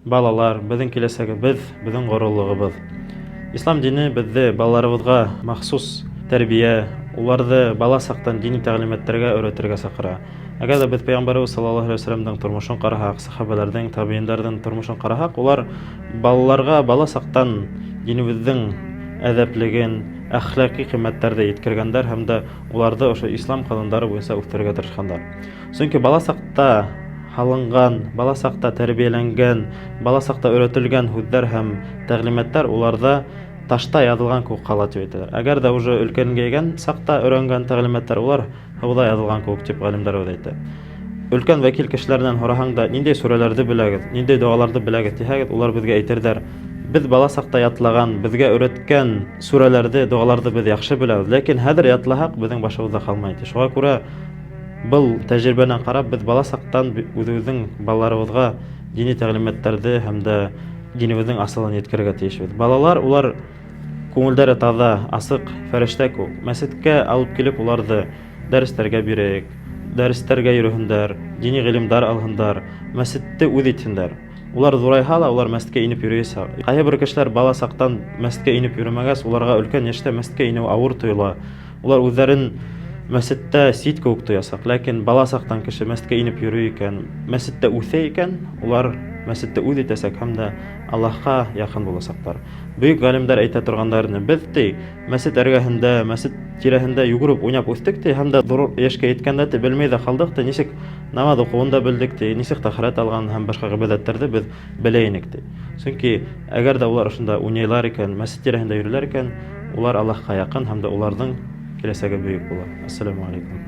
Балалар, беҙҙең киләсәгебеҙ, беҙҙең ғорурлығыбыҙ. Ислам дине беҙҙе балаларыбыҙға махсус тәрбиә, уларҙы бала саҡтан дини тәғлимәттәргә өйрәтергә саҡыра. Әгәр ҙә беҙ Пәйғәмбәребеҙ саллаллаһу алейһи вәсәләмдең тормошон ҡараһаҡ, сәхәбәләрҙең, табииндарҙың тормошон ҡараһаҡ, улар балаларға бала саҡтан динебеҙҙең әҙәплеген, әхлаҡи ҡиммәттәрҙе еткергәндәр һәм дә уларҙы ошо ислам ҡанундары буйынса үҫтерергә тырышҡандар. Сөнки бала саҡта һалынған, бала саҡта тәрбиәләнгән, бала саҡта өйрәтелгән һүҙҙәр һәм тәғлимәттәр уларҙа ташта яҙылған кеүек ҡала тип әйтәләр. Әгәр ҙә уже өлкәнгәйгән саҡта өйрәнгән тәғлимәттәр улар һыуҙа яҙылған кеүек тип ғалимдарыбыҙ әйтә. Өлкән вәкил кешеләренән һораһаң да, ниндәй сүрәләрҙе беләгеҙ, ниндәй доғаларҙы беләгеҙ тиһәгеҙ, улар беҙгә әйтерҙәр. Беҙ бала саҡта ятлаған, беҙгә өйрәткән сүрәләрҙе, доғаларҙы беҙ яҡшы беләбеҙ. Ләкин хәҙер ятлаһаҡ, беҙҙең башыбыҙҙа ҡалмай. Шуға күрә был тәжрибәнән ҡарап, беҙ бала саҡтан үҙебеҙҙең балаларыбыҙға дини тәғлимәттәрҙе һәм дә динебеҙҙең асылын еткерергә тейешбеҙ. Балалар улар күңелдәре таҙа, асыҡ, фәрештә кеүек. Мәсеткә алып килеп уларҙы дәрестәргә бирәйек, дәрестәргә йөрөһөндәр, дини ғилемдар алһындар, мәсетте үҙ итһендәр. Улар ҙурайһа ла, улар мәсеткә инеп йөрөйәсәк. Ҡайһы бер кешеләр бала саҡтан мәсеткә инеп йөрөмәгәс, уларға өлкән йәштә мәсеткә инеү ауыр тойола. Улар үҙҙәрен мәсеттә сит кеүек тоясаҡ. Ләкин бала саҡтан кеше мәсеткә инеп йөрөй икән, мәсеттә үҫә икән, улар мәсетте үҙ итәсәк һәм дә Аллаһҡа яҡын буласаҡтар. Бөйөк ғалимдар әйтә торғандар ине, беҙ ти мәсет эргәһендә, мәсет тирәһендә йүгереп уйнап үҫтек ти, һәм дә ҙур йәшкә еткәндә ти белмәй ҙә ҡалдыҡ ти, нисек намаҙ уҡыуын да белдек ти, нисек тәһәрәт алған һәм башҡа ғибәҙәттәрҙе беҙ белә инек ти. Сөнки әгәр ҙә улар ошонда уйнайлар икән, мәсет тирәһендә йөрөйләр икән, улар Аллаһҡа яҡын һәм дә уларҙың киләсәге бөйөк була. Ассаламу алейкум.